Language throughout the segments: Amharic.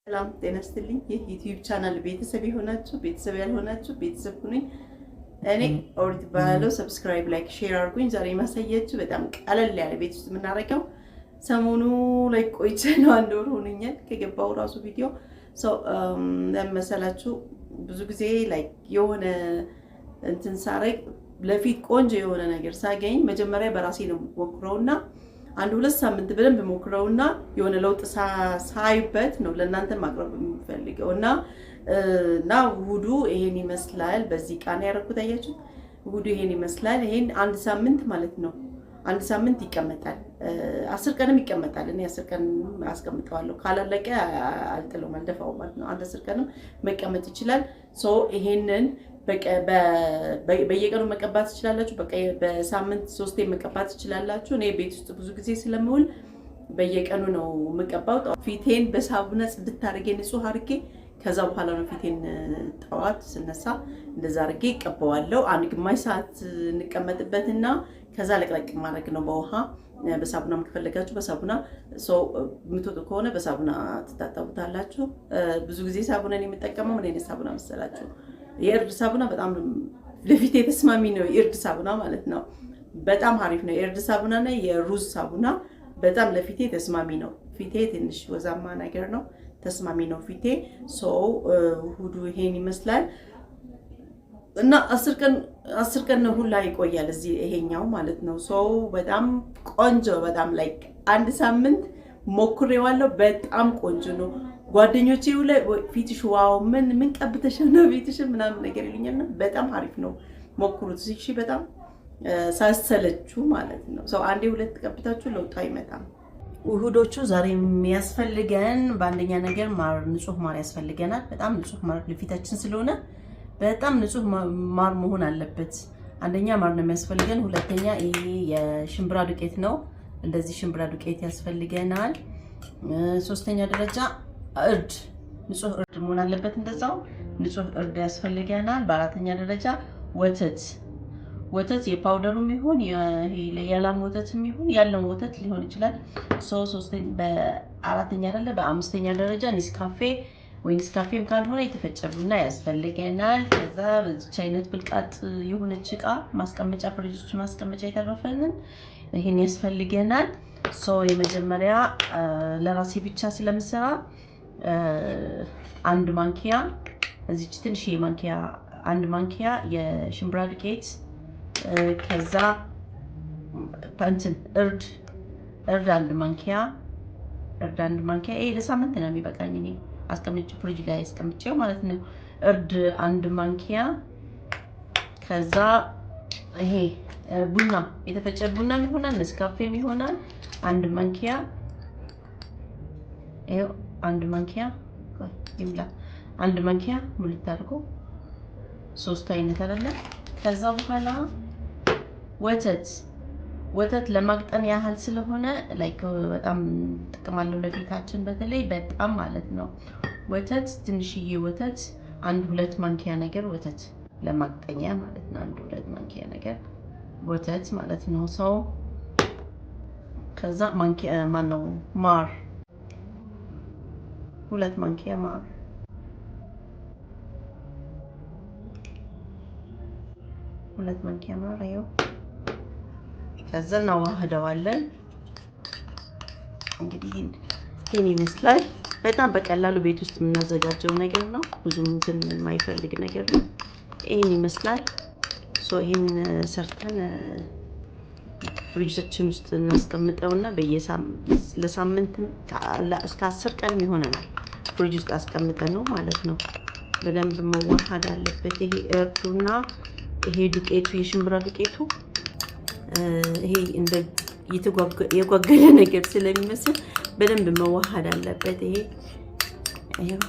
ሰላም ጤና ይስጥልኝ። ይህ ዩቲዩብ ቻናል ቤተሰብ የሆናችሁ፣ ቤተሰብ ያልሆናችሁ ቤተሰብ ሁኑኝ። እኔ ኦሪት እባላለሁ። Subscribe፣ like፣ share አድርጉኝ። ዛሬ የማሳያችሁ በጣም ቀለል ያለ ቤት ውስጥ የምናደርገው፣ ሰሞኑ ላይ ቆይቼ ነው፣ 1 ወር ሆኖኛል ከገባው ራሱ ቪዲዮ ለመሰላችሁ። ብዙ ጊዜ like የሆነ እንትን ሳረግ፣ ለፊት ቆንጆ የሆነ ነገር ሳገኝ መጀመሪያ በራሴ ነው ሞክረውና 1-2 ሳምንት በደንብ ሞክረውና የሆነ ለውጥ ሳይበት ነው ለእናንተ ማቅረብ የምፈልገው። እና ውሁዱ ይሄን ይመስላል። በዚህ ዕቃ ነው ያደረኩት። አያችሁ፣ ውሁዱ ይሄን ይመስላል። ይሄን አንድ ሳምንት ማለት ነው። አንድ ሳምንት ይቀመጣል። 10 ቀንም ይቀመጣል። እኔ 10 ቀን አስቀምጠዋለሁ። ካላለቀ አልጥለውም፣ አልደፋውም ማለት ነው። አንድ 10 ቀንም መቀመጥ ይችላል። So ይሄንን በየቀኑ መቀባት ትችላላችሁ። በሳምንት ሶስቴ መቀባት ትችላላችሁ። እኔ ቤት ውስጥ ብዙ ጊዜ ስለምውል በየቀኑ ነው የምቀባው። ፊቴን በሳሙና ጽድት አድርጌ፣ ንጹህ አድርጌ፣ ከዛ በኋላ ነው ፊቴን ጠዋት ስነሳ እንደዛ አድርጌ እቀባዋለሁ። አንድ ግማሽ ሰዓት እንቀመጥበትና ከዛ ለቅለቅ ማድረግ ነው በውሃ። በሳቡናም ከፈለጋችሁ በሳቡና፣ so የምትወጡ ከሆነ በሳቡና ትታጠቡታላችሁ። ብዙ ጊዜ ሳቡናን የምጠቀመው ምን አይነት ሳቡና መሰላችሁ? የእርድ ሳቡና በጣም ለፊቴ ተስማሚ ነው። የእርድ ሳቡና ማለት ነው። በጣም አሪፍ ነው። የእርድ ሳቡና እና የሩዝ ሳቡና በጣም ለፊቴ ተስማሚ ነው። ፊቴ ትንሽ ወዛማ ነገር ነው፣ ተስማሚ ነው ፊቴ። So ውሁዱ ይሄን ይመስላል እና 10 ቀን 10 ቀን ሁላ ይቆያል እዚህ ይሄኛው ማለት ነው። So በጣም ቆንጆ፣ በጣም like አንድ ሳምንት ሞክሬዋለሁ። በጣም ቆንጆ ነው። ጓደኞቼ ሁላ "ፊትሽ wow፣ ምን ምን ቀብተሽ ነው ፊትሽ?" ምናምን ነገር ይሉኛል። በጣም አሪፍ ነው፣ ሞክሩት። እሺ፣ በጣም ሳሰለችሁ ማለት ነው። So አንዴ ሁለት ቀብታችሁ ለውጥ አይመጣም። ውህዶቹ ዛሬ የሚያስፈልገን በአንደኛ ነገር ማር፣ ንጹህ ማር ያስፈልገናል። በጣም ንጹህ ማር፣ ለፊታችን ስለሆነ በጣም ንጹህ ማር መሆን አለበት። አንደኛ ማር ነው የሚያስፈልገን። ሁለተኛ ይሄ የሽምብራ ዱቄት ነው። እንደዚህ ሽምብራ ዱቄት ያስፈልገናል። ሶስተኛ ደረጃ እርድ፣ ንጹህ እርድ መሆን አለበት። እንደዛው ንጹህ እርድ ያስፈልገናል። በአራተኛ ደረጃ ወተት፣ ወተት የ powder ኡም ይሁን የላም ወተትም ይሁን ያለውን ወተት ሊሆን ይችላል። በአራተኛ አይደለ፣ በአምስተኛ ደረጃ ኒስካፌ ወይ ኒስካፌም ካልሆነ የተፈጨ ቡና ያስፈልገናል። ከዛ በዚች አይነት ብልቃጥ የሆነች እቃ ማስቀመጫ፣ ፍሪጆች ማስቀመጫ የተረፈንን ይሄን ያስፈልገናል። So የመጀመሪያ ለራሴ ብቻ ስለምሰራ አንድ ማንኪያ፣ እዚች ትንሽዬ ማንኪያ፣ አንድ ማንኪያ የሽምብራ ዱቄት፣ ከዛ እንትን እርድ፣ እርድ አንድ ማንኪያ፣ እርድ አንድ ማንኪያ። ይሄ ለሳምንት ነው የሚበቃኝ እኔ አስቀምጬ፣ ፍሪጅ ላይ አስቀምጬው ማለት ነው። እርድ አንድ ማንኪያ፣ ከዛ ይሄ ቡና፣ የተፈጨ ቡናም ይሆናል ኔስካፌም ይሆናል፣ አንድ ማንኪያ። ይኸው አንድ ማንኪያ ይምላ፣ አንድ ማንኪያ ሙልት አድርጎ፣ ሶስት አይነት አይደለ። ከዛ በኋላ ወተት፣ ወተት ለማቅጠን ያህል ስለሆነ like በጣም ጥቅም አለው ለፊታችን በተለይ በጣም ማለት ነው። ወተት፣ ትንሽዬ ወተት፣ አንድ ሁለት ማንኪያ ነገር ወተት ለማቅጠኛ ማለት ነው። አንድ ሁለት ማንኪያ ነገር ወተት ማለት ነው። So ከዛ ማንኪያ ማነው ማር፣ 2 ማንኪያ ማር፣ 2 ማንኪያ ማር ይኸው። ከዛ እናዋህደዋለን። እንግዲህ ይህን ይመስላል። በጣም በቀላሉ ቤት ውስጥ የምናዘጋጀው ነገር ነው። ብዙም እንትን የማይፈልግ ነገር ነው። ይህን ይመስላል። So ይህን ሰርተን ፍሪጃችን ውስጥ እናስቀምጠውና ለሳምንት እስከ 10 ቀንም ይሆነናል። ፍሪጅ ውስጥ አስቀምጠን ነው ማለት ነው። በደንብ መዋሃድ አለበት። ይሄ እርዱና ይሄ ዱቄቱ፣ የሽምብራ ዱቄቱ፣ ይሄ እንደ የጓገለ ነገር ስለሚመስል በደንብ መዋሃድ አለበት። ይሄ ይሄው።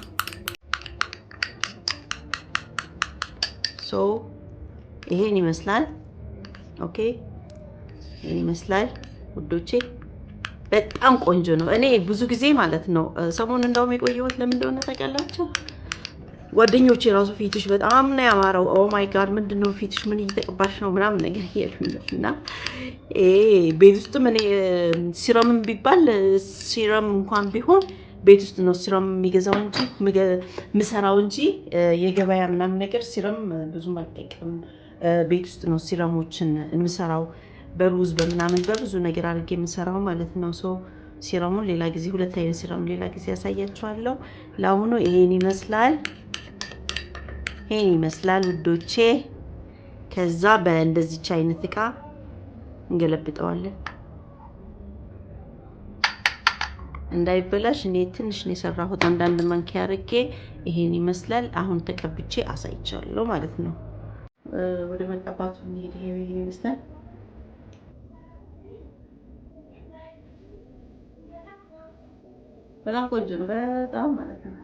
So ይሄን ይመስላል። Okay፣ ይሄን ይመስላል ውዶቼ። በጣም ቆንጆ ነው። እኔ ብዙ ጊዜ ማለት ነው፣ ሰሞኑን እንደውም የቆየሁት ለምን እንደሆነ ታውቃላችሁ? ጓደኞቼ ራሱ "ፊትሽ በጣም ነው ያማረው፣ oh my God፣ ምንድን ነው ፊትሽ፣ ምን እየተቀባሽ ነው?" ምናምን ነገር እያሉኝ ነው። እና ቤት ውስጥም እኔ serum ም ቢባል serum እንኳን ቢሆን ቤት ውስጥ ነው serum የሚገዛው እንጂ ምሰራው እንጂ የገበያ ምናምን ነገር serum ብዙም አልጠቀምም። ቤት ውስጥ ነው serum ኦችን የምሰራው፣ በሩዝ በምናምን በብዙ ነገር አድርጌ የምሰራው ማለት ነው። So serum ኡን ሌላ ጊዜ፣ ሁለት አይነት serum ሌላ ጊዜ ያሳያችኋለሁ። ለአሁኑ ይሄን ይመስላል። ይሄን ይመስላል ውዶቼ። ከዛ በእንደዚች አይነት እቃ እንገለብጠዋለን እንዳይበላሽ። እኔ ትንሽ ነው የሰራሁት፣ አንዳንድ ማንኪያ አድርጌ። ይሄን ይመስላል። አሁን ተቀብቼ አሳይቻለሁ ማለት ነው። ወደ መቀባቱ እንሂድ። ይሄን ይመስላል። በጣም ቆንጆ ነው፣ በጣም ማለት ነው።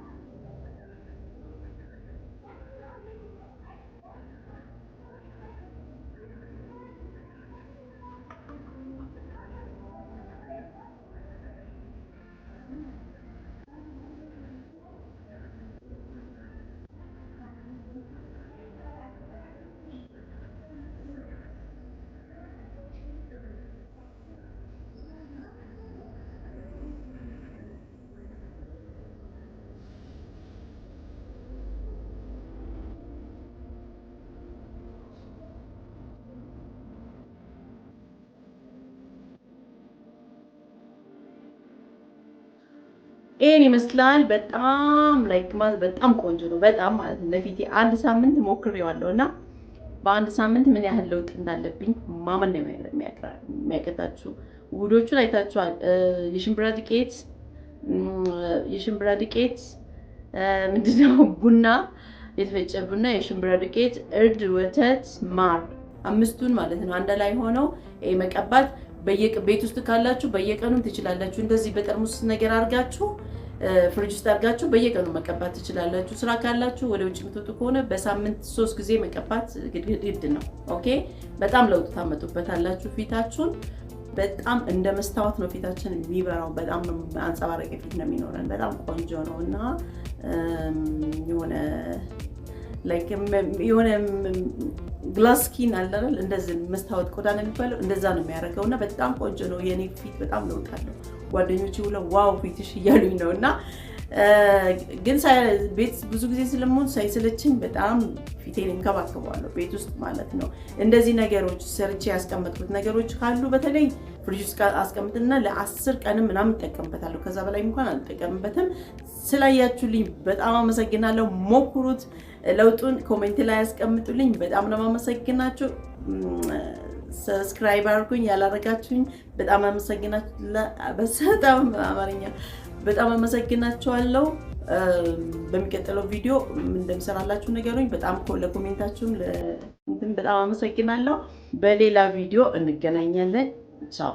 ይሄን ይመስላል። በጣም like በጣም ቆንጆ ነው። በጣም ማለት ነው። ለፊቴ አንድ ሳምንት ሞክሬዋለሁ እና በአንድ ሳምንት ምን ያህል ለውጥ እንዳለብኝ ማመን ነው የሚያቅታችሁ። ውህዶቹን አይታችኋል። የሽምብራ ዱቄት ምንድነው? ቡና፣ የተፈጨ ቡና፣ የሽምብራ ዱቄት፣ እርድ፣ ወተት፣ ማር፣ አምስቱን ማለት ነው አንድ ላይ ሆነው መቀባት ቤት ውስጥ ካላችሁ በየቀኑም ትችላላችሁ። እንደዚህ በጠርሙስ ነገር አድርጋችሁ ፍሪጅ ውስጥ አድርጋችሁ በየቀኑ መቀባት ትችላላችሁ። ስራ ካላችሁ፣ ወደ ውጭ የምትወጡ ከሆነ በሳምንት 3 ጊዜ መቀባት ግድ ነው። Okay፣ በጣም ለውጥ ታመጡበታላችሁ። ፊታችሁን በጣም እንደ መስታወት ነው ፊታችን የሚበራው። በጣም አንጸባራቂ ፊት ነው የሚኖረን። በጣም ቆንጆ ነው እና የሆነ like የሆነ glass skin አለ አይደል? እንደዚህ መስታወት ቆዳ ነው የሚባለው። እንደዛ ነው የሚያደርገው እና በጣም ቆንጆ ነው። የኔ ፊት በጣም ለውጥ አለው። ጓደኞቼ ሁላ "Wow፣ ፊትሽ" እያሉኝ ነው። እና ግን ቤት ብዙ ጊዜ ስለምሆን ሳይሰለችኝ በጣም ፊቴን እንከባከበዋለሁ ቤት ውስጥ ማለት ነው። እንደዚህ ነገሮች ሰርቼ ያስቀመጥኩት ነገሮች ካሉ በተለይ ፍሪጅ ውስጥ አስቀምጥና ለ10 ቀንም ምናምን እጠቀምበታለሁ። ከዛ በላይ እንኳን አልጠቀምበትም። ስላያችሁልኝ በጣም አመሰግናለሁ። ሞክሩት። ለውጡን comment ላይ ያስቀምጡልኝ። በጣም ነው የማመሰግናችሁ። Subscribe አድርጉኝ ያላረጋችሁኝ፣ በጣም አመሰግናችሁ። በጣም አማርኛ በጣም አመሰግናችኋለሁ። በሚቀጥለው ቪዲዮ እንደምሰራላችሁ ንገሩኝ። በጣም ለ comment ኣችሁም በጣም አመሰግናለሁ። በሌላ ቪዲዮ እንገናኛለን። ቻው።